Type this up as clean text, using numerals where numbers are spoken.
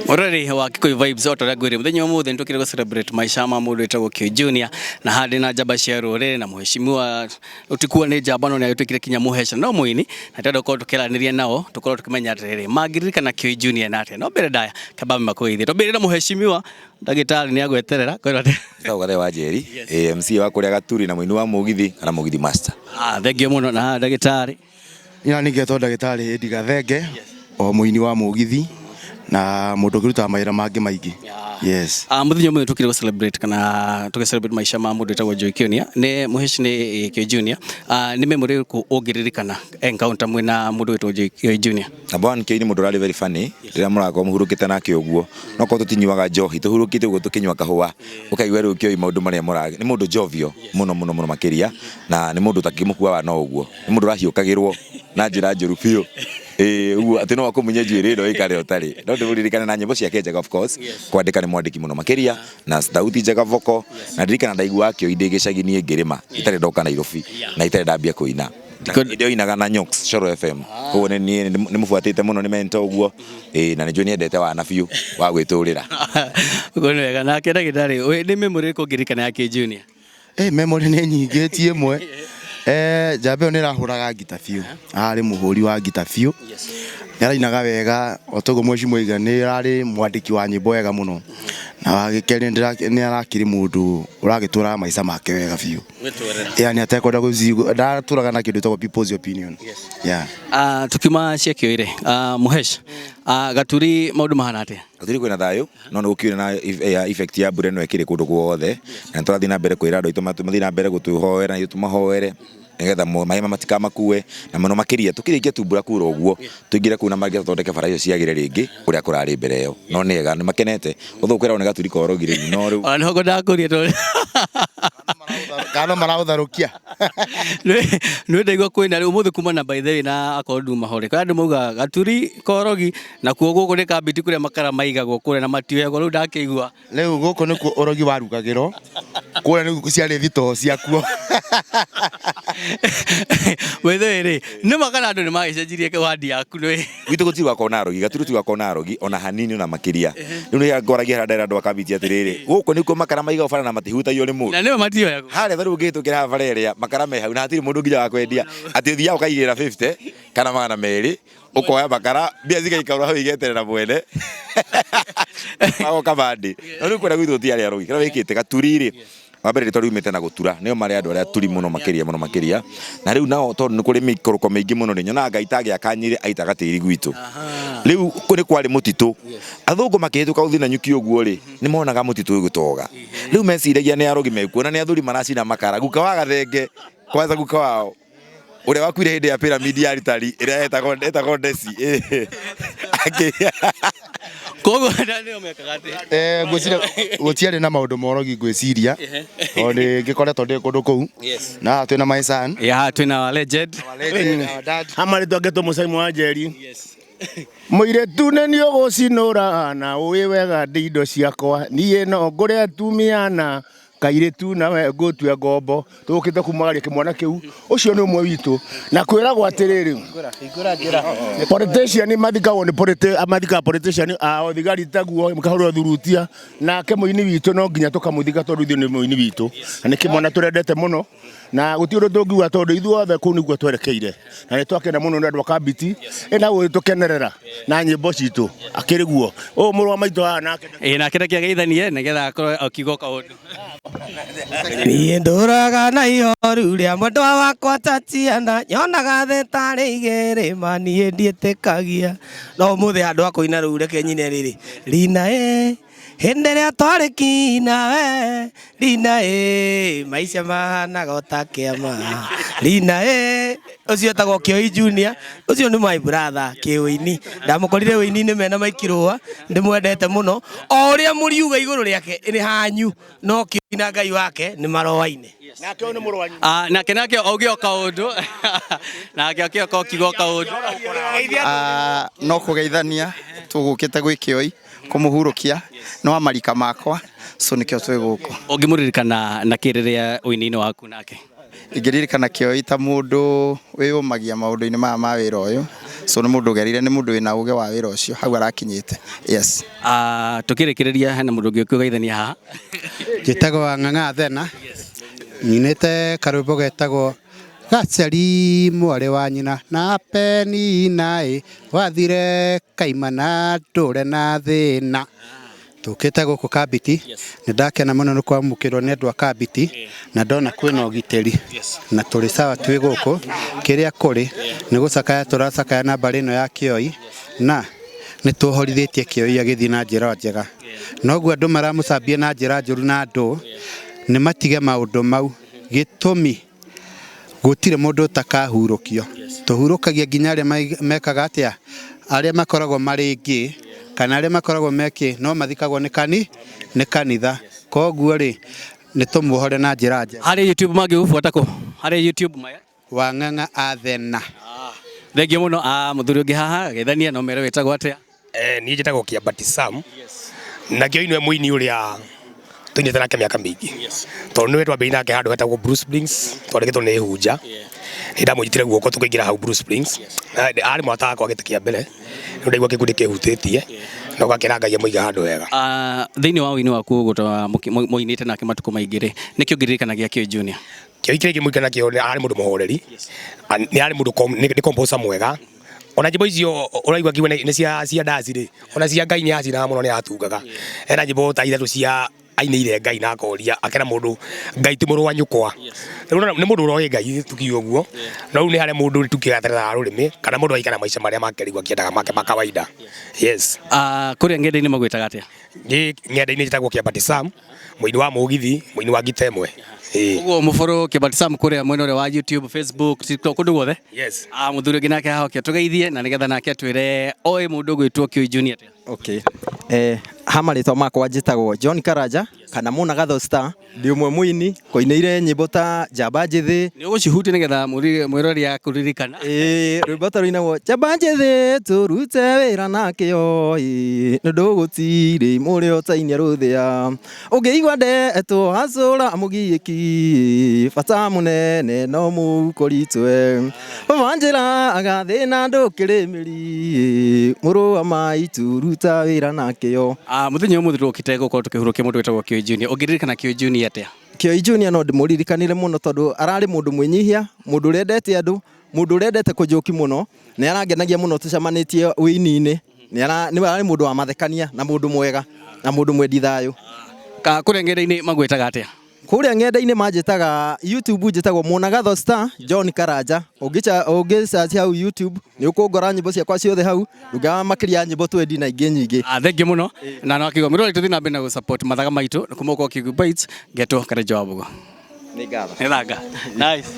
Mũrori wa Kikuyu Vibes, o ta ũrĩa ngwĩrire, mũthenya ũmũthĩ nĩ tũkire gũ celebrate maica ma mũndũ wĩtagwo Kĩoi Junior, na haha na njamba cia rũrĩrĩ na mũheshimiwa ũtikuo nĩ njamba no nĩ agĩtuĩkire kinya mũheca no mũini, na tũrenda gũkorwo tũkĩaranĩria nao, tũkorwo tũkĩmenya atĩrĩrĩ, mangĩririkana Kĩoi Junior na atĩa. No mbere ndaya kamba makũgeithie, twambĩrĩrie na mũheshimiwa ndagĩtarĩ nĩ agweterera kwĩrwo atĩ Njĩtagwo Gathe wa Njeri, MC wa kũrĩa Gaturi na mũini wa mũgithi kana mũgithi master. Ah, thank you mũno. Na ndagĩtarĩ? Ina nĩngetwo ndagĩtarĩ Eddie Gathenge, o mũini wa mũgithi na mũndũ ũkĩrutaga mawĩra mangĩ maingĩ. Yes. Ah, mũthenya ũmwe tũkire gũ celebrate kana tũgĩ celebrate maica ma mũndũ wĩtagwo Joy Kionia nĩ mũheci nĩ Kĩoi Junior. Ah, nĩ memory ĩrĩkũ ũngĩririkana encounter mwĩna mũndũ wĩtagwo Joy Kĩoi Junior? Number one, Kĩoi nĩ mũndũ ũrarĩ very funny rĩrĩa mũrakorwo mũhurũkĩte nake ũguo, no korwo tũtinyuaga njohi, tũhurũkĩte ũguo tũkĩnyua kahũa, ũkaigua rĩu Kĩoi maũndũ marĩa mũra, nĩ mũndũ jovial mũno mũno mũno makĩria, na nĩ mũndũ ũtangĩmũkuaga no ũguo, nĩ mũndũ ũrahiũkagĩrwo na njĩra njũru biũ. Ĩĩ ũguo atĩ no akũmunye njuĩrĩ ĩno ĩikare ũtarĩ. No ndĩmũririkane na nyĩmbo ciake njega, of course, kwandĩka nĩ mwandĩki mũno makĩria, na thauti njega, vocal, na ndirikana ndaiguaga Kĩoi ndĩ gĩcagi niĩ ngĩrĩma itarĩ ndoka Nairobi na itarĩ ndambia kũina. Hĩndĩ ĩyo ainaga na Nyox Coro FM. Koguo nĩ niĩ nĩ mũbuatĩte mũno, nĩ mentor ũguo. Ĩĩ, na nĩ njũĩ nĩ endete wana biũ wa gwĩtũrĩra. Ũguo nĩ wega. Nake ndagĩtarĩ, nĩ memory ĩrĩkũ ũngĩririkana ya Kĩoi Junior? Memory nĩ nyingĩ, ti ĩmwe. Njamba ĩyo nĩ ĩrahũraga ngita biũ, arĩ mũhũri wa ngita biũ, nĩ arainaga wega, o toguo mheshimiwa oiga, nĩ ararĩ mwandĩki wa nyĩmbo wega mũno, na wa kerĩ nĩ arakĩrĩ mũndũ ũragĩtũraga maica make wega biũ. Yani atekwenda gũci ndatũraga na kĩndũ gĩtagwo people's opinion. Yeah. Ah, tukiuma cia Kĩoi rĩ, ah, mũhesh, ah, Gaturi maũndũ mahana atĩa? Gaturi kwĩna thayũ, no nĩ gũkiure na effect ya mbura ĩno ĩkĩrĩ kũndũ guothe, na nĩ tũrathiĩ na mbere kwĩra andũ aitũ mathiĩ na mbere gũtũhoera na ithuĩ tũmahoere nĩgetha maĩ maya matikamakue, na mũno makĩria tũkĩrĩkia tu mbura kura ũguo tũingĩre kũu na mangĩ tũthondeke bara icio ciagĩre rĩngĩ ũrĩa kũrarĩ mbere ĩyo. No nĩ ega, nĩ makenete ũthũ kwĩragwo nĩ Gaturi korogi rĩu, no rĩu Ona nĩho ngwendaga kũria tondũ Kana maraũtharũkia. Nĩ ndaigua kwĩna rĩu ũmũthĩ kuma na, by the way, na akorwo nduma hore kwĩ andũ maugaga Gaturi korogi, nakuo gũkũ nĩ kambiti kũrĩa makara maigagwo kũrĩa na matioyagwo, rĩu ndakĩigua. Rĩu gũkũ nĩkuo ũrogi warugagĩrwo, kũrĩa nĩkuo ciarĩ thitoo ciakuo. By the way rĩ, nĩ ma kana andũ nĩ magĩcenjirie wandi yaku nĩ Gwitũ gũtirĩ gwakorwo na arogi, Gaturi gũtirĩ gwakorwo na arogi ona hanini ona makĩria. Rĩu nĩ ngoragia harĩa ndera andũ a Kambiti atĩrĩrĩ, gũkũ nĩkuo makara maigagwo bara na matihutagio nĩ mũndũ? Na nĩo matioyagwo. Harĩa tarĩu ũngĩhĩtũkĩra haha bara ĩrĩa, makara me hau na hatirĩ mũndũ nginya wa kwendia, atĩ ũthiaga ũkaigĩrĩra 50 kana 200, ũkoya makara, mbia cigaikara hau igeterera mwene magoka bandĩ. No rĩu kũrĩa gwitũ gũtiarĩ arogi, kĩrĩa wĩkĩte Gaturi rĩ, wa mbere rĩtwa riumĩte na gũtura, nĩo marĩ andũ arĩa turi mũno makĩria mũno makĩria. Na rĩu nao tondũ nĩ kũrĩ mĩikũrũko mĩingĩ mũno rĩ, nyonaga Ngai ta agĩaka Nyĩrĩ aitaga tĩri gwitũ. Rĩu nĩ kwarĩ mũtitũ, athũngũ makĩhĩtũka gũthiĩ Nanyuki ũguo rĩ, nĩ monaga mũtitũ ũgĩtoga. Rĩu meciragia nĩ arogi mekuo na nĩ athuri maracina makara. Guka wa Gathenge, kwanza guka wao ũrĩa wakuire hĩndĩ ya pyramid ya ritari ĩrĩa yetagwo Ndeci. Koguo nĩo mekaga atĩa? Ngwĩciria gũtiarĩ na maũndũ ma ũrogi, ngwĩciria tondũ nĩ ngĩkoretwo ndĩ kũndũ kũu, na haha twĩna my son. Yeah, twĩna legend. Our legend, our dad. Hamarĩtwa ngetwo Mũcaimu wa Njeri. Mũirĩtu nĩ niĩ ũgũcinũra na ũĩ wega ndĩ indo ciakwa, niĩ no ngũre atumia na kairĩtu nawe ngũtue ngombo. Tũkĩte kumagaria kĩmwana kĩu, ũcio nĩ ũmwe witũ, na kwĩragwo atĩrĩrĩ, politician mathikagwo nĩ mathikaga politician ao, thigari taguo makahũrwo thurutia. Nake mũini witũ no nginya tũkamũthika tondũ ithuĩ nĩ mũini witũ na nĩ kĩmwana tũrendete mũno, na gũtirĩ ũndũ tũngiuga tondũ ithuothe kũu nĩguo twerekeire, na nĩ twakena mũno nĩ andũ a Kambiti ĩna gũgĩtũkenerera na nyĩmbo citũ akĩrĩ guo ũyũ mũrũ wa maitũ haha nake. Ĩĩ, nake reke ageithanie nĩgetha akorwo akiuga kaũndũ. Niĩ ndũraga na ihoru rĩa mwendwa wakwa Tatiana, nyonaga thĩ tarĩ igĩrĩ, ma niĩ ndiĩtĩkagia. No ũmũthĩ handũ ha kũina rĩu reke nyine rĩrĩ, Rina ĩ hĩndĩ ĩrĩa twarĩ kina we, Rina ĩ maica mahanaga o ta kĩama, Rina ĩ. Ũcio etagwo Kĩoi Junior, ũcio nĩ my brother kĩũini, ndamũkorire ũini-inĩ mena Mike Rũa, ndĩmwendete mũno, o ũrĩa mũriuga igũrũ rĩake nĩ hanyu, no Kĩoi na Ngai wake nĩ maroaine. Nake ũyũ nĩ mũrũ wa nyina. Ah, nake auge o kaũndũ, nake akĩoka ũkiuga o kaũndũ. Ah, no kũgeithania tũgũkĩte gwĩ Kĩoi kũmũhurũkia, nĩ wa marika makwa, so nĩkĩo twĩ gũkũ. Ũngĩmũririkana na kĩ rĩrĩa ũini-inĩ waku nake? Ingĩririkana Kĩoi ta mũndũ wĩyũmagia maũndũ-inĩ maya ma wĩra ũyũ, So nĩ mũndũ ũgereire, nĩ mũndũ wĩna ũgĩ wa wĩra ũcio hau arakinyĩte. Yes. Tukĩrĩkĩrĩria hena mũndũ ũngĩ ũkĩgeithania haha. Njĩtagwo Wang'ang'a Thena. Nyinĩte karwĩmbo getagwo Gaceri mwarĩ wa nyina na Penina ĩ wathire kaimana ndũre na thĩna. Tũkĩte gũkũ Kambiti, nĩ ndakena mũno nĩ kwamũkĩrwo nĩ andũ a Kambiti na ndona kwĩna ũgitĩri na tũrĩ sawa twĩ gũkũ. Kĩrĩa kũrĩ nĩ gũcakaya tũracakaya na mbarĩ ĩno ya Kĩoi na nĩ tũhorithĩtie Kĩoi agĩthiĩ na njĩra njega. Noguo andũ maramũcambia na njĩra njũru na andũ nĩ matige maũndũ mau. Gĩtũmi gũtirĩ mũndũ ũtakahurũkio. Tũhurũkagia nginya arĩa mekaga atĩa, arĩa makoragwo marĩ ngĩ kana arĩa makoragwo mekĩ no mathikagwo nĩ nĩ kanitha. Koguo rĩ nĩ tũmuohore na njĩra njega. Harĩ YouTube mangĩgũbuata kũ? Harĩ YouTube maya? Wang'ang'a Athena. Thengiũ mũno. Mũthuri ũngĩ haha geithania no mere wĩtagwo atĩa? Niĩ njĩtagwo Kĩambati Sam. Na Kĩoi nĩwe mũini ũrĩa tũinĩte nake mĩaka mĩingĩ, tondũ nĩwe twambĩrĩirie nake handũ hetagwo Blue Springs, twandĩkĩtwo nĩ Hunja. Nĩ ndamũnyitire guoko tũkĩingĩra hau Blue Springs. Arĩ mwata wakwa gĩtĩ kĩa mbere, nĩ ndaigua kĩkundi kĩhutĩtie na ũgakĩra Ngai amũige handũ wega. Thĩinĩ wa ũini waku ũguo mũinĩte nake matukũ maingĩ rĩ, nĩkĩ ũngĩririkana gĩa Kĩoi Junior? Kĩoi kĩrĩa ingĩmũririkana nakĩo nĩ arĩ mũndũ mũhoreri, nĩ arĩ mũndũ nĩ composer mwega. Ona nyĩmbo icio ũraigua ngiuga nĩ cia ndaci rĩ, ona cia Ngai nĩ acinaga mũno, nĩ atungaga. Hena nyĩmbo ta ithatũ cia ainĩire Ngai na akoria akera mũndũ Ngai ti mũrũ wa nyũkwa. Rĩu nĩ mũndũ ũroĩ Ngai tukiuga ũguo, no rĩu nĩ harĩa mũndũ tukigaterera rũrĩmĩ kana mũndũ aikara maica marĩa make rĩu akĩendaga make ma kawaida. Yes. Kũrĩa ng'enda-inĩ magwĩtaga atĩa? Niĩ ng'enda-inĩ njĩtagwo Kĩambati Sam, mũini wa mũgithi, mũini wa ngita ĩmwe. Ũguo mũbũrũ Kĩambati Sam kũrĩa mwena ũrĩa wa YouTube, Facebook, TikTok, kũndũ guothe? Yes. Mũthuri ũngĩ nake haha oke tũgeithie na nĩgetha nake atwĩre oĩ mũndũ ũgwĩtwo Kĩoi Junior atĩa? Okay. Ha marĩtwa makwa njĩtagwo John Karanja kana Muna Gatho Star, ndĩ ũmwe mũini kũinĩire nyĩmbo ta Njamba Njĩthĩ. Nĩ ũgũcihutia nĩgetha mwĩrori akũririkana. Rwĩmbo ta rũinagwo Njamba Njĩthĩ tũrute wĩra na kĩo, nĩ ũndũ gũtirĩ mũrĩ ũtainia rũthĩa. Ũngĩigua ndetwo hacũra mũgiĩki, bata mũnene no mũkoritwe. Baba njĩra agathĩna ndũkĩrĩ mĩri, mũrũ wa maitũ ruta wĩra na kĩo. Mũthenya ũmũthĩ tũkĩte gũkorwo tũkĩhurũkia mũndũ wĩtagwo Kĩoi Junior. Ũngĩririkana Kĩoi Junior atĩa? Kĩoi Junior no ndĩmũririkanire mũno tondũ ararĩ mũndũ mwĩnyihia, mũndũ ũrendete andũ, mũndũ ũrendete kũnjũki mũno, nĩ arangenagia mũno tũcemanĩtie wĩini-inĩ. Nĩ ararĩ mũndũ wa mathekania na mũndũ mwega na mũndũ mwendi thayũ. Kũrĩa ng'enda-inĩ magwĩtaga atĩa? Kũrĩa ng'enda-inĩ manjĩtaga YouTube njĩtagwo Muna Gatho Star John Karanja. Ũngĩ search hau YouTube nĩ ũkũngora nyĩmbo ciakwa ciothe hau, ndũngĩaga makĩria ya nyĩmbo 20 na ingĩ nyingĩ. Thengiũ mũno na no akiuga mwĩrori tũthiĩ na mbere na gũ-support mathaga maitũ kuma gũkorwo Kĩguũ Bites ngetwo Karenjo wa Mbugo. Nĩ ngatho. Nĩ thanga. Nice.